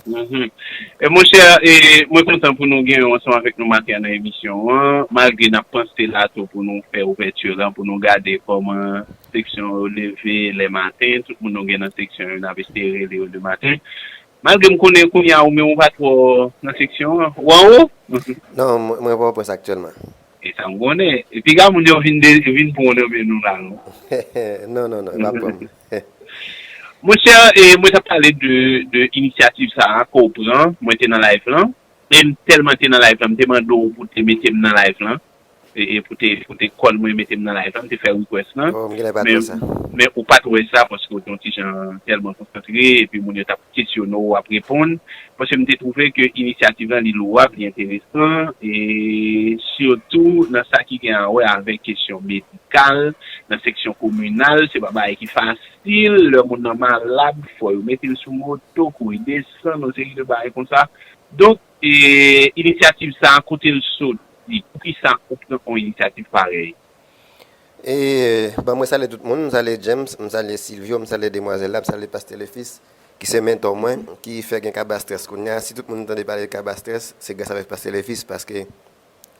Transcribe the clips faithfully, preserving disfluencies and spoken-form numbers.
Mhm. E monchè, e, mwen kontan pou nou gen yo ansanm avèk nou maten an nan emisyon an, malgre n ap panse la tou pou nou fè ouvèti lan, pou nou gade kòman seksyon yo leve lè maten, tout moun nou gen nan seksyon yo, n ap espere li yo lè maten. Malgre m konnen kounye a ou menm ou pa twò nan seksyon an, ou anwo? Non, mwen, mwen pa Pòtoprens aktyèlman. E sa m konnen. E piga moun yo vin, de, vin pran nan men nou la, non? Non, non, non, e pa pran m. Monchè, e, mwen t ap pale de, de inisyativ sa a ke w pran. Mwen te nan live lan. E m tèlman te nan live lan, m te mande w pou te mete m nan live lan. E, e pou te, pou te call mwen, mete m nan live lan, m te fè request lan. Oh, m genlè pa t wè sa. Men ou pa t wè sa paske w te yon ti jan tèlman konsantre, epi moun yo t ap kesyone w, w ap reponn. Paske m te twouve ke inisyativ lan li lwab, li enteresan, e sitou nan sa ki gen a wè avèk kesyon medikal, nan seksyon kominal, se pa bagay ki fasil, lè moun nan malad, fò yo mete l sou moto, kouri desann, yon seri de bagay konsa. Donk, e, inisyativ sa a, kote l soti? Poukisa ou pran yon inisyativ parèy? E, bon, mwen salye tout moun, m salye James, m salye Silvio, m salye demwazèl la, m salye Pastè Lefis, ki se mentò mwen, ki fè gen Kabastrès kounye a. Si tout moun tande pale de Kabastrès, se gras avèk Pastè Lefis, paske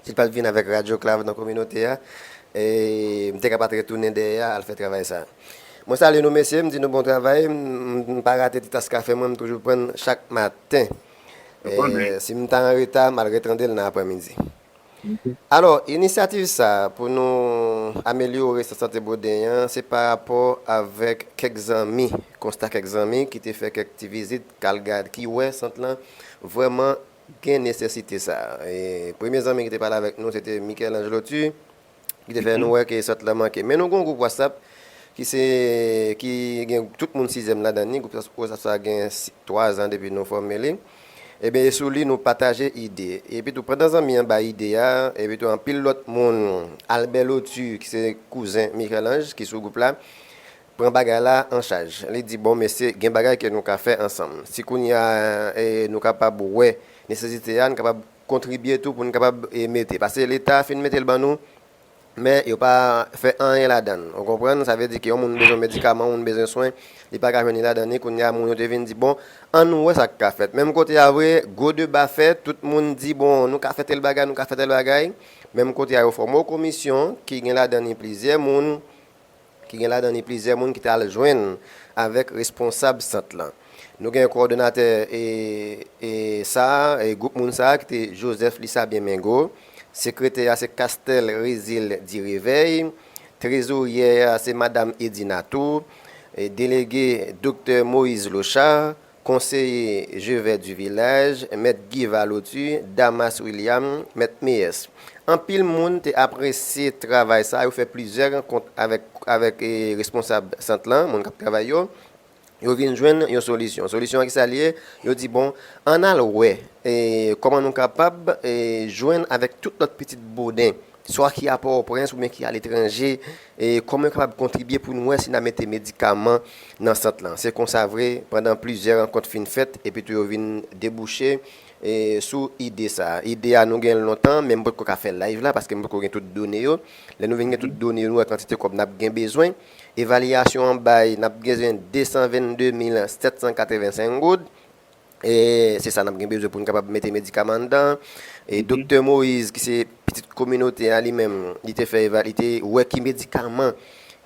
si l pa t vin avèk Radyo Klav nan kominote a, e, m te ka pa t retounen dèyè a al fè travay sa a. Mwen salye nou mesye, m di nou bon travay, m, m, m pa rate ti tas kafe mwen, m toujou pran l chak maten. E, si m ta an reta, m al retande l nan aprèmidi. Alò, inisyativ sa a pou nou amelyore sant sante Boden an, se pa rapò avèk kèk zanmi, konsta kèk zanmi ki te fè kèk ti vizit, k al gad, ki wè sant lan vrèman gen nesesite sa a. E premye zanmi ki te pale avèk nou, se te Michel-Ange Lotu, ki te fè nou wè ke sant lan manke. Men nou gen yon gwoup WhatsApp ki se, ki gen tout moun sizyèm ladan li. Gwoup WhatsApp sa a gen si, twa zan depi nou fòme li. Ebyen, e sou li nou pataje ide. Epi tou, pandan zanmi an bay ide a, epi tou, anpil lòt moun, Albert Lotu, ki se kouzen Michel-Ange, ki sou gwoup la, pran bagay la an chaj. Li di, bon, mesye, gen bagay ke nou ka fè ansanm. Si kounye a, e, nou kapab wè nesesite a, nou kapab kontribye tou pou nou kapab, e, mete. Paske Leta fin mete l ban nou, men yo pa fè anyen ladan l. Ou konprann? Sa vle di ke yon moun bezwen medikaman, yon moun bezwen swen, li pa ka jwenn li ladan li. Kounye a, moun yo te vin di, bon, ann wè sa k ka fèt. Menm kote a vre, gwo deba fèt, tout moun di, bon, nou ka fè tèl bagay, nou ka fè tèl bagay. Menm kote a, yo fòme yon komisyon ki gen ladan li plizyè moun, ki gen ladan li plizyè moun ki t al jwenn avèk responsab sant lan. Nou gen kowòdonatè e, e sa a, e gwoup moun sa a ki te Joseph Lisabien Mengo, sekretè a se Castel Rézil Direvèy, trezoryè a se madam Edina Tou, e delege doktè Moïse Lochard, konseye Jevè Divilaj, mèt Guy Valotu, Damas William, mèt Meyès. Anpil moun te apresye travay sa a, yo fè plizyè rankont avèk, avèk e, responsab sant lan, moun k ap travay yo. Yo vin jwenn yon solisyon. Solisyon an ki sa l ye? Yo di, bon, ann al wè e, kòman nou kapab e, jwenn avèk tout lòt pitit Boden, swa ki a Pòtoprens oubyen ki aletranje, e kòman yo kapab kontribye pou n wè si n a mete medikaman nan sant lan. Se konsa vre, pandan plizyè rankont fin fèt, epi tou yo vin debouche e, sou ide sa a. Ide a nou gen l lontan, men m potko ka fè live la, paske m potko gen tout done yo. Lè nou vin gen tout done yo, nou wè kantite kòb n ap gen bezwen. Evalyasyon an bay, n ap gen desan vennde mil sèt san katrevensenk goud. E se sa n ap gen bezwen pou n kapab mete medikaman anndan. E doktè Moïse, ki se pitit kominote a li menm, li te fè eva-, li te wè ki medikaman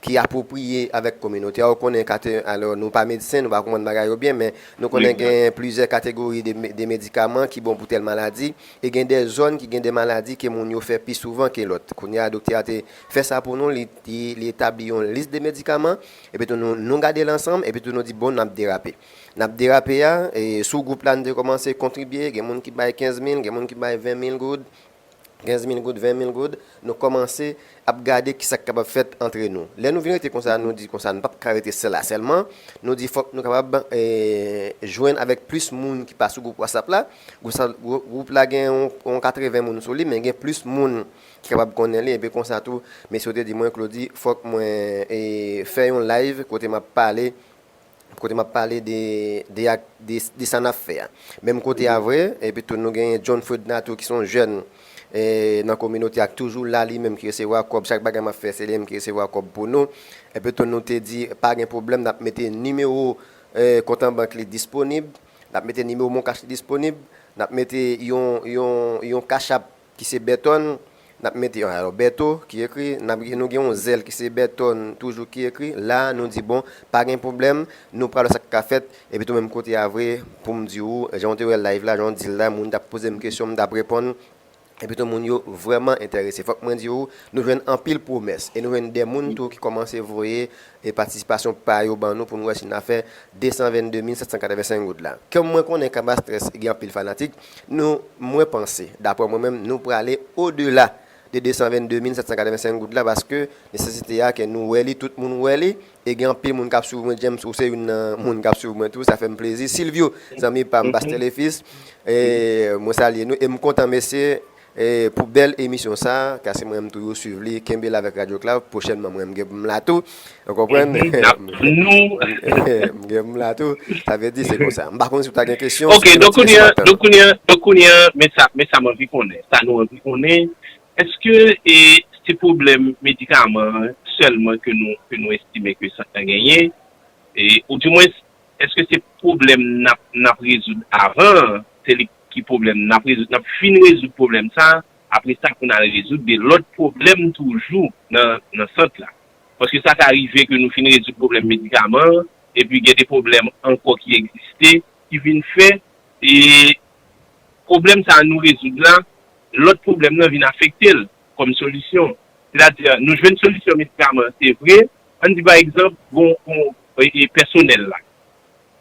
ki apwopriye avèk kominote a. Ou konnen kate, alò, nou pa medsen, nou pa konprann bagay yo byen, men nou konnen gen plizyè kategori de, me- de medikaman ki bon pou tèl maladi, e gen de zòn ki gen de maladi ke moun yo fè pi souvan ke lòt. Kounye a, doktè a te fè sa pou nou, li, li, li etabli yon lis de medikaman, epi tou nou, nou gade l ansanm, epi tou nou di, bon, n ap derape. N ap derape a, e sou gwoup la, nou te kòmanse kontribye, gen moun ki bay kenz mil, gen moun ki bay ven mil goud, kenz mil goud, ven mil goud, nou kòmanse ap gade kisa k kapab fèt antre nou. Lè nou vin rete konsa, nou di konsa, nou p ap ka rete sèl la sèlman, nou di fòk nou kapab e, jwenn avèk plis moun ki pa sou gwoup WhatsApp la. Gwoup sa, gwou- gwoup la gen yon, yon katreven moun sou li, men gen plis moun ki kapab konnen li, epi konsa tou, mesye yo te di mwen, Claudy, fòk mwen e, fè yon live kote m ap pale kote m ap pale de, de, ak- de, de sa n ap fè a. Menm kote a vre, epi tou nou genyen John Fredna tou ki se yon jèn e, nan kominote a k toujou la li menm ki resevwa kòb, chak bagay m ap fè se li menm ki resevwa kòb pou nou. Epi tou nou te di pa gen pwoblèm, n ap mete nimewo e, kont an bank li disponib. N ap mete nimewo MonCash ki disponib, n ap mete yon, yon, yon Cash App ki se Bètòn, n ap mete, alò, Bèto ki ekri, n ap, nou gen yon Zelle ki se Bètòn toujou ki ekri. La, nou di, bon, pa gen pwoblèm, nou pral wè sa k ka fèt, epi tou menm kote a vre, pou m di w, jan w te wè live la, jan w di l la, moun t ap poze m kesyon, m t ap reponn, epi tou moun yo vrèman enterese. Fòk mwen di w, nou jwenn anpil pwomès, e nou jwenn de moun tou ki kòmanse voye e patisipasyon pa yo ban nou pou n wè si n a fè de san vennde mil sèt san katrevensenk goud la. Kòm mwen konnen Kaba Stress gen anpil fanatik, nou, mwen panse, daprè mwen menm, nou prale odela de de san vennde mil sèt san katrevensenk goud la, paske nesesite a ke nou wè li, tout moun wè li, e gen anpil moun k ap swiv mwen, James, ou se youn nan moun k ap swiv mwen tou, sa fè m plezi. Silvio, zanmi pa m, Pastè Lefis, e mwen salye nou, e m kontan, mesye, e pou bèl emisyon sa, kase mwen menm tou yo swiv li, kenbe la avèk Radyo Klav, pwochènman mwen m gen pou m la tou, ou konprann? M gen pou m la tou, sa vle di se konsa. M pa konn si w ta gen kesyon, si w gen lòt kesyon, donk kounye a, donk kounye a, men sa, men sa m anvi konnen, sa nou anvi konnen, èske e, se pwoblèm medikaman sèlman ke nou, ke nou estime ke sant lan genyen? E, oudimwens, èske se pwoblèm n ap, n ap rezoud avan, se li ki pwoblèm n ap rezoud, n ap fin rezoud pwoblèm sa, apre sa pou n al rezoud de lòt pwoblèm toujou nan, nan sant la? Paske sa ka rive ke nou fin rezoud pwoblèm medikaman an, epi gen de pwoblèm ankò ki egziste, ki vin fè, e pwoblèm sa a nou rezoud la, lòt pwoblèm nan vin afekte l kòm solisyon. Sètadi, nou jwenn solisyon medikaman an, se vre, ann di pa egzanp, bon, bon, e, e pèsonèl la.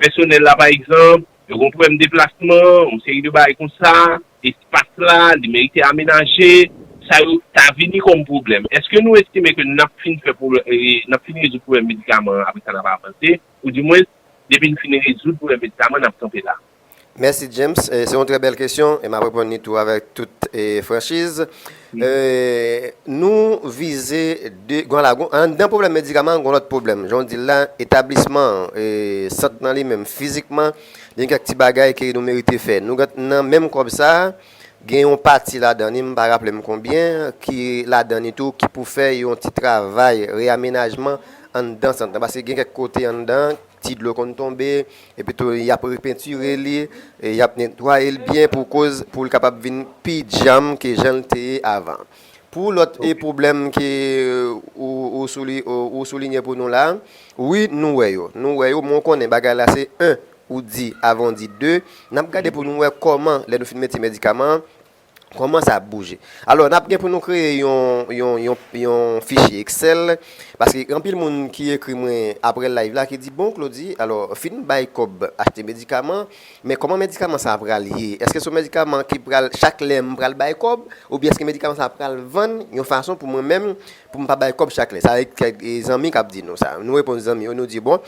Pèsonèl la, pa egzanp, yo gen pwoblèm deplasman, yon seri de bagay konsa, espas la, li merite amenaje, sa yo ta vini kòm pwoblèm. Èske nou estime ke n ap fin fè pwoblè-, e, n ap fin rezoud pwoblèm medikaman an apre sa n ap avanse? Oudimwens, depi n fin rezoud pwoblèm medikaman, n ap kanpe la? Mèsi, James. E, se yon trè bèl kesyon, e m ap reponn li tou avèk tout, e, franchiz. E, nou vize de, gon la, gon, anndan pwoblèm medikaman, gon lòt pwoblèm. Jan w di l la, etablisman, e, sant lan li menm, fizikman, gen kèk ti bagay ke nou merite fè. Nou gen nan menm kòb sa a, gen yon pati ladan li, m pa raple m konbyen, ki ladan li tou, ki pou fè yon ti travay reyamenajman anndan sant lan. Paske gen kèk kote anndan, ti dlo konn tonbe, epi tou y ap repentire li, e y ap netwaye l byen pou koz, pou l kapab vin pi djanm ke jan l te ye avan. Pou lòt e pwoblèm ke ou, ou souli-, ou, ou soulinye pou nou la, wi, nou wè yo. Nou wè yo, men w konnen bagay la se en, ou di, avan w di de, n ap gade pou nou wè kòman, lè nou fin mete medikaman an, kòman sa ap bouje. Alò, n ap gen pou nou kreye yon, yon, yon, yon fichye Excel, paske anpil moun ki ekri mwen apre live la ki di, bon, Claudy, alò, fin bay kòb achte medikaman, men kòman medikaman sa a pral ye? Èske se yon medikaman ki pral, chak lè m pral bay kòb, oubyen èske medikaman sa a pral vann yon fason pou mwen menm, pou m pa bay kòb chak lè? Sa e kèk, e, zanmi k ap di nou sa. Nou reponn zanmi yo, nou di, bon,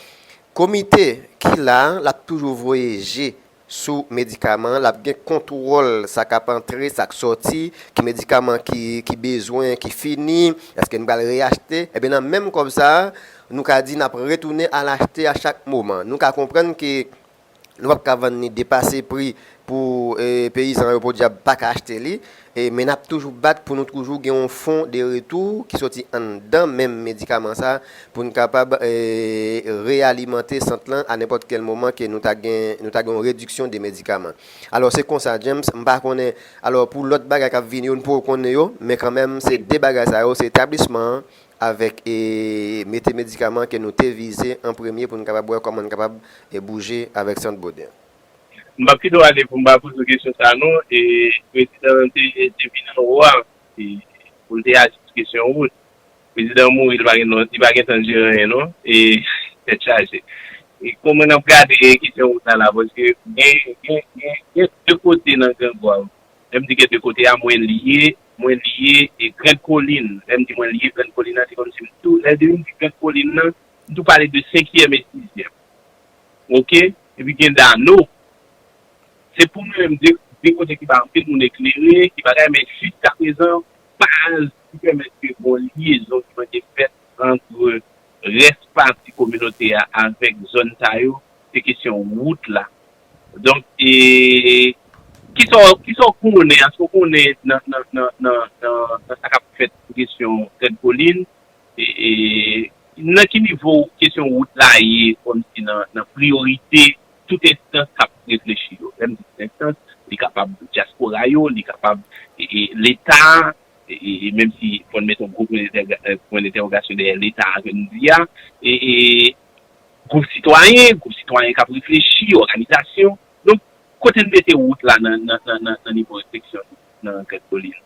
komite ki la a, l ap toujou voye je sou medikaman an, l ap gen kontwòl sa k ap antre, sa k sòti, ki medikaman ki, ki bezwen, ki fini, èske n pral reyachte? Ebyen, nan menm kòb sa a, nou ka di n ap retounen al achte a chak moman. Nou ka konprann ke nou p ap ka vann li depase pri pou, e, peyizan yo, podyab pa ka achte li, e, men n ap toujou bat pou nou toujou gen yon fon de retou ki soti anndan menm medikaman sa a, pou n kapab, e, reyalimante sant lan a nenpòt kèl moman ke nou ta gen, nou ta gen yon rediksyon de medikaman. Alò, se konsa, James, m pa konnen, alò, pou lòt bagay k ap vini yo, n poko konnen yo, men kanmenm, se de bagay sa yo, se etablisman an, avèk, e, mete medikaman ke nou te vize an premye pou n kapab wè kòman n kapab, e, bouje avèk Sant Bodè. M p ap kite w ale pou m pa poze w kesyon sa a non, e, prezidan an te, te vin anwo a, e, pou l te aji sou kesyon wout. Prezidan an mouri, li pa gen, li pa gen tan jere anyen non, e, tèt chaje. E kòman n ap gade kesyon wout la la, paske gen, gen, gen, gen de kote nan Gran Gwav. Lè m di gen de kote a, mwen li ye, mwen li ye, e Grand Colline. Lè m di mwen li ye Grand Colline nan, se kòmsi m tou, lè m di Grand Colline nan, m tou pale de senkyèm e sizyèm. Oke? Epi gen Dano. Se pou mwen menm de, de kote ki pa anpil moun eklere, ki bagay, men jiskaprezan, baz ki pèmèt ke gon lyezon ki mande fèt ant rès pati kominote a avèk zòn sa yo, se kesyon wout la. Donk, e, kisa w, kisa w konnen, èske w konnen nan, nan, nan, nan, nan, nan sa k ap fèt sou kesyon Grand Colline, e, e, nan ki nivo kesyon wout la ye, kòmsi nan, nan priyorite tout enstans k ap reflechi yo. Lè m di tout enstans, li kapab dyaspora yo, li kapab e, e, Leta, e, e, e menm si fò n mete yon gwo pwen entèga- eh, pwen entèwogasyon dèyè Leta a ke n di a, e, e, gwoup sitwayen, gwoup sitwayen k ap reflechi, òganizasyon. Donk, kote n mete wout la nan, nan, nan, nan, nan nivo refleksyon nan Grèk Kolin?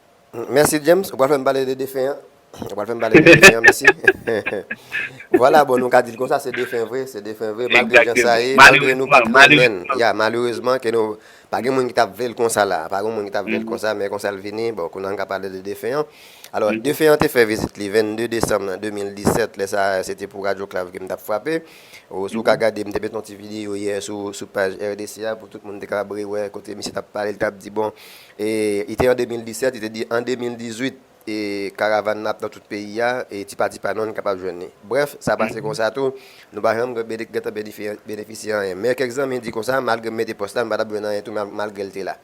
Mèsi James, ou pral fè m pale de defen an. Ou pral fè m pale de defen an, mèsi. Vwala, bon, nou ka di l konsa, se defen vre, se defen vre, malgre jan sa ye, malgre nou pa t renmen l, ya, malerezman, ke nou, pa gen moun ki t ap vle l konsa la, pa gen moun ki t ap vle l konsa, men konsa l vini, bon, kounye a n ka pale de defen an. Alò, defen an te fè vizit li vennde desanm nan de mil disèt, lè sa a, se te pou Radyo Klav ke m t ap frape. Ou, si w ka gade, m te met yon ti videyo yè sou, sou paj R D C a pou tout moun te kapab rewè kote misye t ap pale, li t ap di, bon, e, li te an de mil disèt, li te di an de mil dizuit, e, karavàn nan ap nan tout peyi a, e ti pa ti pa non, n kapab jwenn li. Brèf, sa pase konsa tou, nou pa janm gen bene- gentan benefisye anyen. Men kèk zanmi di konsa, malgre m mete pòs la, m pa t ap jwenn anyen tou, mal- malgre l te la.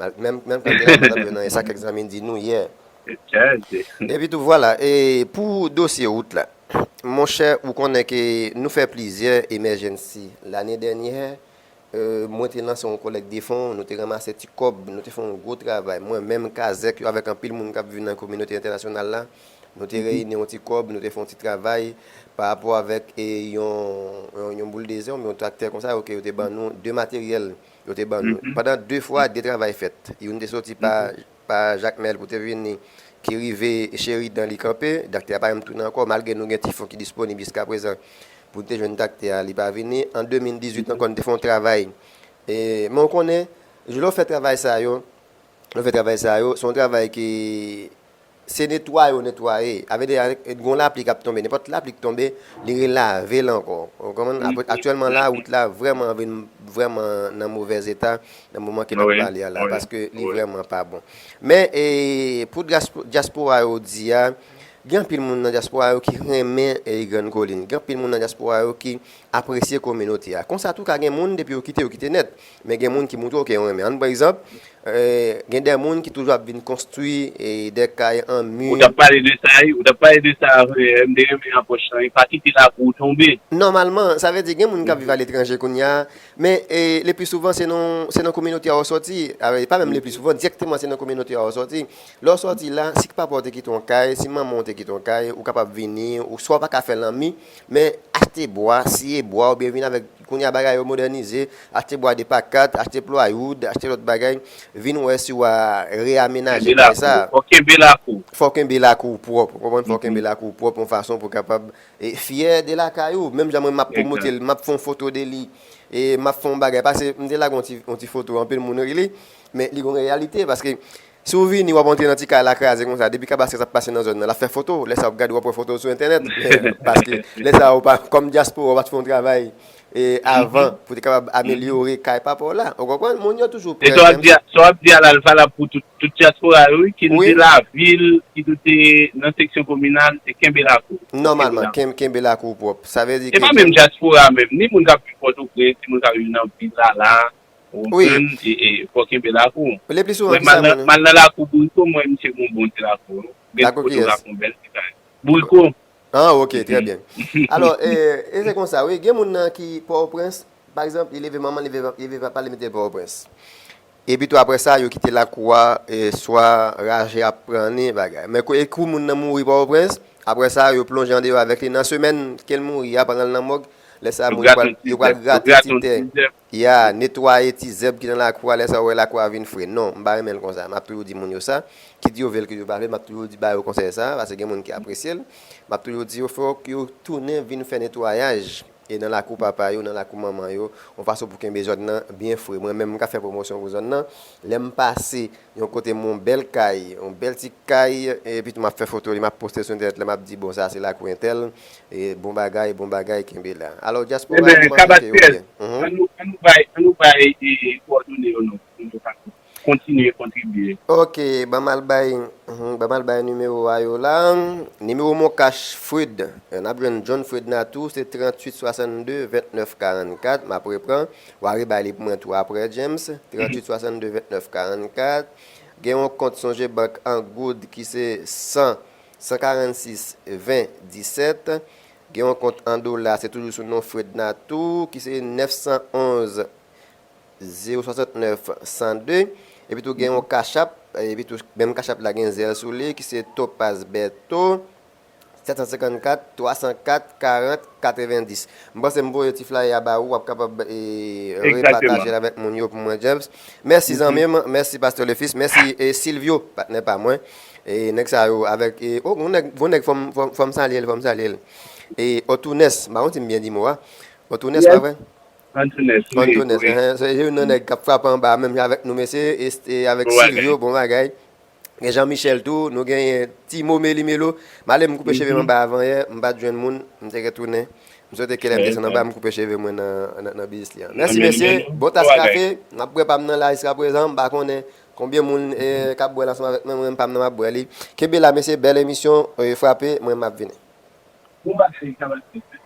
Mal- Menm, menm kan l te la, m pa t ap jwenn anyen. Sa kèk zanmi di nou yè. Epi tou, vwala, e pou dosye wout la, monchè, ou konnen ke nou fè plizyè emèjensi lane dènyè. E, mwen te lanse yon kolèk de fon, nou te ranmase ti kòb, nou te fè yon gwo travay. Mwen menm, Kazèk yo, avèk anpil moun k ap viv nan kominote entènasyonal la, nou te reyini yon ti kòb, nou te fè yon ti travay pa rapò avèk e, yon, yon, yon bouldozè, yon traktè konsa, yo, ke yo te ban nou, de materyèl yo te ban nou. Pandan de fwa, de travay fèt. Youn te soti pa pa Jakmèl pou te vini, ki rive Sheridan li kanpe, traktè a pa menm tounen ankò, malgre nou gen ti fon ki disponib jiskaprezan pou n te jwenn traktè a, li pa vini. An de mil dizuit ankò, n te fè yon travay. E, men w konnen, lè w fè travay sa yo, lè w fè travay sa yo, se yon travay ki se netwaye w netwaye. Avèdi, gen yon lapli k ap tonbe, nenpòt lapli k tonbe, li relave l ankò. Ou konprann? Aktyèlman la, wout la vrèman vin vrèman nan movèz eta nan moman ke n ap pale a la, paske li vrèman pa bon. Men, e, pou dyaspo- dyaspora yo di a, gen anpil moun nan dyaspora yo ki renmen e, Grann Kolin. Gen anpil moun nan dyaspora yo ki apresye kominote a. Konsa tou ka gen moun, depi yo kite, yo kite nèt. Men gen moun ki montre w ke yo renmen. Ann pran egzanp, e, gen de moun ki toujou ap vin konstwi e, de kay an mi. Ou t ap pale de sa, wi. Ou t ap pale de sa, e, m te renmen apwòch lan, wi. Pa kite lakou w tonbe. Nòmalman, sa vle di gen moun k ap viv aletranje kounye a, men e, le pli souvan, se nan, se nan kominote a w sòti. A, pa menm le pli souvan, dirèkteman, se nan kominote a w sòti. Lè w sòti la, si papa w te kite yon kay, si manman w te kite yon kay, ou kapab vini, ou swa w pa ka fè l an mi, men achte bwa, siye bwa, oubyen vin avèk, kounye a bagay yo modènize, achte bwa de pa kat, achte plywood, achte lòt bagay, vin wè si w a reamenaje kay sa. Fò w kenbe lakou w pwòp, ou konprann? Fò w kenbe lakou w pwòp yon fason pou w kapab e, fyè de lakay ou. Menm jan mwen m ap pwomote l, m ap fè yon foto de li, e m ap fè yon bagay. Pase, m te lage yon ti, yon ti foto, anpil moun ri li, men li gon reyalite, paske si w vini, w ap antre nan ti kay la kraze konsa, depi Kabaskrès ap pase nan zòn nan, l ap fè foto, lè sa w ap gade, w ap wè foto w sou entènèt, men, paske lè sa w pa, kòm dyaspora, w pa t fè yon travay e, avan, pou te kapab amelyore kay papa w la. Ou konprann? Moun yo toujou prè. E sa w ap di a, sa w ap di a la, l valab pou tout, tout dyaspora yo, wi, kit ou te lavil, kit ou te nan seksyon kominal, se kenbe lakou w. Nòmalman, kenbe lakou w pwòp. Sa vle di ke. Se pa menm dyaspora menm, ni moun k ap viv Pòtoprens, ni moun k ap viv nan vil la la, ou konprann, e, e, fò w kenbe lakou w. Le pli souvan, ki sa moun. M al nan lakou Bouriko, m wè misye gen yon bon ti lakou, wi. Gen foto lakou, yon bèl ti kay. Bouriko. Ah, ok, trè byen. Alò, e, e se konsa, wi, gen moun nan ki Pòtoprens, pa egzanp, li leve manman, li leve, li leve papa, li mete l Pòtoprens. Epi tou, apre sa, yo kite lakou a, e, swa raje ap pran li, bagay. Men kou, e kou moun nan mouri Pòtoprens, apre sa, yo plonje andeyò avèk li. Nan semèn ke l mouri a, pandan l nan mòg, lè sa, moun yo pral, yo pral grate ti tè. Ya, netwaye ti zèb ki nan lakou a, lè sa, ou wè lakou a vin fre. Non, m pa renmen l konsa. M ap toujou di moun yo sa. Kit yo vle l, kit yo pa vle l, m ap toujou di ba yo konsèy sa, paske gen moun ki apresye l. M ap toujou di yo, fòk yo tounen vin fè netwayaj e nan lakou papa yo, nan lakou manman yo, yon fason pou kenbe zòn nan byen fre. Mwen menm, m ka fè pwomosyon pou zòn nan. Lè m pase yon kote m wè yon bèl kay, yon bèl ti kay, epi tou m ap fè foto li, m ap poste sou entènèt la, m ap di, bon, sa se lakou entèl, e bon bagay, bon bagay, kenbe la. Alò, dyaspora, kòman sa te ye? Ann nou, ann nou bay, ann nou bay, e, kowòdone yo non, pou nou ka kontinye kontribye. Ok, ban m al bay, mhm, ban m al bay nimewo a yo la. Nimewo Moncash Fred, n ap jwenn John Fred Natou, se tranntuit swasannde vennèf karannkat, m ap repran. W a rebay li pou mwen tou apre, James. Tranntuit swasannde vennèf karannkat. Gen yon kont Songebank an goud ki se san, san karannsis, ven, disèt. Gen yon kont an dola, se toujou sou non Fred Natou, ki se nèf san onz, zewo swasantnèf san de. Epi tou gen yon Cash App, epi tou menm Cash App la gen zèl sou li, ki se Topaz Berto, sèt san senkannkat, twa san kat, karant, katrevendis. M panse m voye ti flyer a ba ou, w ap kapab e, repataje l avèk moun yo pou mwen, James. Mèsi zanmi m, mèsi Pastè Lefis, mèsi e, Silvio, patnè pa mwen. E nèg sa yo avèk, e, oh, yon nèg, yon nèg fò m, fò m, fò m salye l, fò m salye l. E Otounes, m pa konn si m byen di mo a. Otounes, pa vre? Antones, wi, Antones, wi. Enhen, se youn nan nèg k ap frape anba a menm jan avèk nou, mesye, e, e avèk Silvio, bon bagay. Gen Jean Michel tou, nou genyen Timo Meli Melo. M ale m koupe cheve m anba avan yè, m pa t jwenn moun, m te retounen. M swete ke lè m desann anba, m koupe cheve mwen nan, nan, nan biznis li an. Mèsi, mesye. Bon tas kafe, m ap bwè pa m nan la jiskaprezan, m pa konnen konbyen moun e, k ap bwè l ansanm avèk mwen, mwen menm pa m nan m ap bwè li. Kenbe la, mesye, bèl emisyon, e, frape, mwen m ap vini. Bon bagay, kamarad.